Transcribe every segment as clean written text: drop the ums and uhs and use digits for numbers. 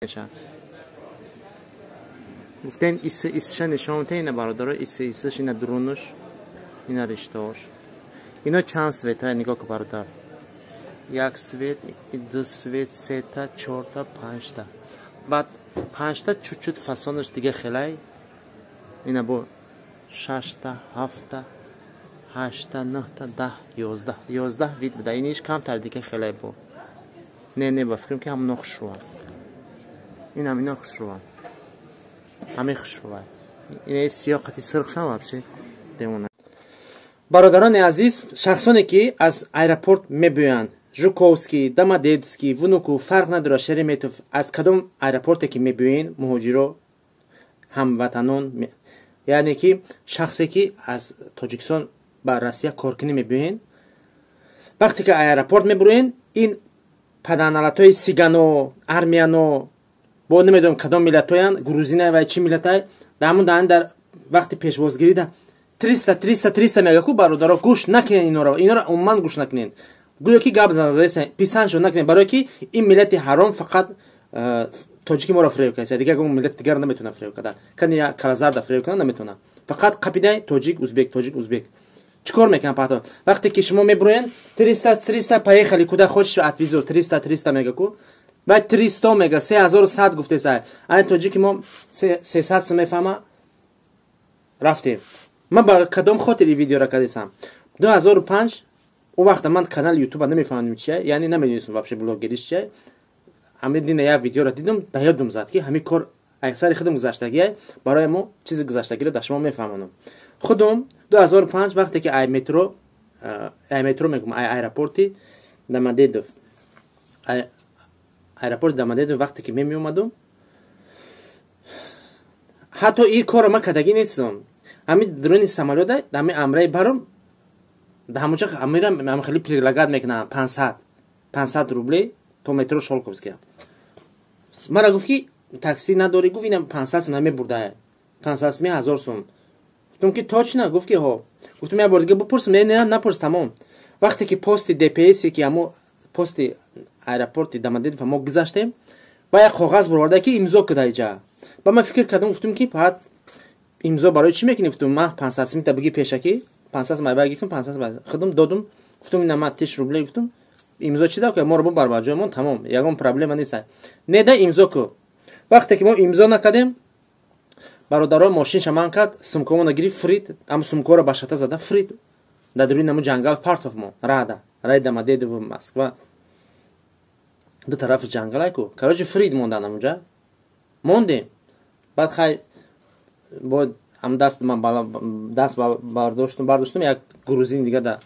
Меша. Гуфтен, иси исиша нишон мете. Ина, бародаро, иси исиш, ина дурунуш, ина риштаош. Ино чанд цвета? Нигоҳ ку, бародар: як цвет, ду цвет, сета, чорта, панҷта. Баъд панҷта чуть-чуть фасонаш дига хелай. Ина бо шашта, ҳафта, ҳашта, нӯҳта, 10, 11, 11 вид буда. Иниш камтар дига хелай бо. Не, не, ба фикрам, ки ҳамоно хушрӯам. Инам ино хушрӯам, ҳамин хушрӯа. Ина сиёҳ қати сирхшам вообще демона. Бародарони азиз, шахсоне ки аз аэропорт мебиёянд, Жуковский, Домодедовский, Внуково, фарқ надорад, Шереметьево, аз кадом аэропорте ки мебиёен, муҳоҷиро, ҳамватанон, яъне ки шахсе ки аз Тоҷикистон ба Россия коркунӣ мебиёен, вақте ки аэропорт мебуроен, ин паданалатҳои сигано, армяно, бо намедонам кадом миллатҳоянд, грузина ва чӣ миллатай, дар ҳамун дар вақти пешвозгирида 300, 300, 300 мега ку. Бародаро, гӯш накунед инора, инора умуман гӯш накунед. Гӯё ки гап писандшо накунед, барое ки ин миллати ҳаром фақат тоҷики моро фиреб кардааст. Дигар миллати дигар наметавонад фиреб карда. Кани калазарда фиреб кунад, наметавонад. Фақат қапидай тоҷик, узбек, тоҷик, узбек. Чӣ кор мекунад паҳто? Вақте ки шумо мебуроен, 300, 300, поехали, куда хочешь, отвезу, 300, 300 мега ку. Баъд 300 мега, 3100 гуфтеса. Ай тоҷики мо 300 сум мефаҳма. Рафтем. Ман ба кадом хотир ин видеоро кардесам? 2005, он вақта ман канали Ютуба намефаҳмидим чия, яъне намедонистам вообще блогериш чия. Ҳамин дина як видеоро дидам, да ёдум зад, ки ҳамин кор аксари худам гузаштагия. Барои мо чизи гузаштагиро дар шумо мефаҳмонам. Худум 2005, вақте ки ай метро, ай метро мегум, ай аэропорти Домодедово, аэропорти Домодедово вақте ки мемиомадум, ҳатто ин корро ман кардагӣ нестам. Ҳамин дуруни самолёта, ҳамин амраи баром, да ҳамонҷа ҳамира хеле предлагать мекунам, 500, 500 рублей то метро Щёлковская. Мара гуфт, ки такси надорӣ? Гуфт, ина 500 сум намебурда, 500 суми 1000 сум. Гуфтам, ки точно? Гуфт, ки ҳо. Гуфтам, як бор дига бипурсам. Не, не, напурс, тамом. Вақте ки пости ДПС, ки ҳамо пости аэропорти Домодедово мо гузаштем, ба як коғаз бироварда, ки имзо куда иҷа. Ба ман фикр кардам, гуфтам, ки фақат имзо барои чӣ мекунӣ? Гуфтам, ман 500 сумита биги пешакӣ, 500 сум айба гирифтам, 500 сум худам додум. Гуфтам, ина ман тысяч рублей. Гуфтам, имзо чи да, моро бубар ба ҷоямон, тамом, ягон проблема нест. Не да, имзо ку. Вақте ки мо имзо накардем, бародаро, мошинша ман кард, сумкомона гирифт, фрид, ам сумкоро ба шата зада фрид, дар дуруни намо ҷангал партов мо рада раи Домодедово Москва ду тарафи ҷангалай ку. Короче, фрид мондан, амуҷа мондем. Баъд хай бо ам даст ман даст бардоштум, бардоштум, як грузин дига да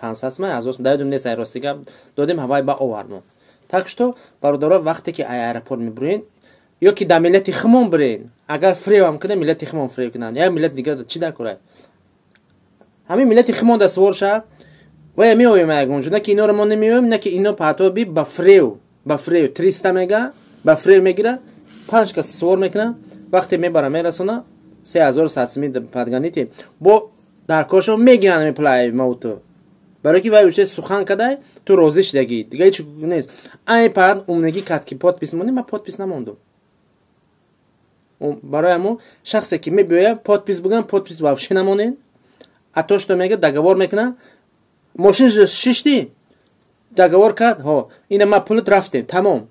500 сум, 1000 сум даёдум нест, ай рости гап, додем, ҳавай ба овардмо. Так что, бародаро, вақте ки ай аэропорт мебуроен ё ки дар миллати хумон бирен, агар фиребам кунад, миллати хумон фиреб кунанд, як миллати дига чӣ дар кора? Ҳамин миллати хумон да сувор ша, вая меоем ягонҷо, на ки иноро мо намеоем, на ки ино паҳтоби ба фиреб, ба фиреб 300 мега, ба фиреб мегира, панҷ кас сувор мекуна, вақте мебара мерасона, 3100 суми подгоните бо дар коршо мегиранд ами пулаи мауту, барое ки вай уше сухан кадай, ту розӣ шудагӣ, дига ҳеч нест. Ай паҳат умнагӣ кард, ки подпись монӣ, ман подпись намондум. Барои ҳамо шахсе ки мебиёяд, подпись буган, подпись вообще намонед. А то что мега, договор мекуна, мошин шишти, договор кард, ҳо, ина ма пулут, рафтем, тамом.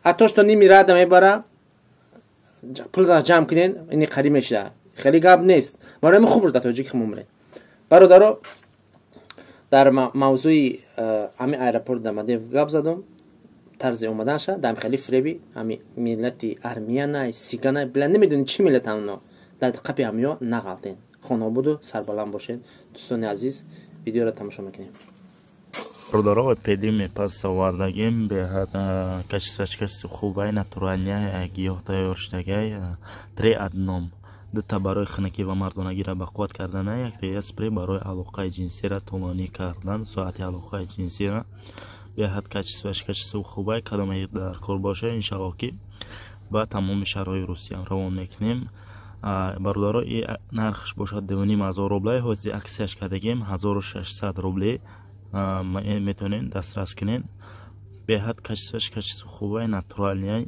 А то что ними рада мебара, пулра ҷамъ кунен, ини қариб мешуда, хеле гап нест. Барои мо хуб дар тоҷики хумумре. Бародаро, дар мавзӯи ҳами аэропорт Домодедово гап задум, тарзи омаданша, дар хеле фиреби ҳами миллати армянай, сиганай, била намедонӣ чӣ миллат ҳамно, дар қапи ҳамиё нағалтен. Хонобуду сарбаланд бошед, дӯстони азиз, видеоро тамошо мекунем. Бародаро, педиме пас овардагим, беҳад качестваш качество хубай, натуральный, гиёҳ тайёр шудагай, три одном: дута барои хунукӣ ва мардонагиро ба қувват кардана, яктая спрей барои алоқаи ҷинсиро тӯлонӣ кардан, соати алоқаи ҷинсиро. Беҳад качестваш качество хубай. Кадоме дар кор боша, иншаллоҳ, ки ба тамоми шаҳрҳои Русия равон мекунем. Бародаро, и нархш бошад 2500 рублей, ҳози аксияш кардагим, 1600 рублей, метавонед дастрас кунед. Беҳад качестваш качество хубай, натуральный.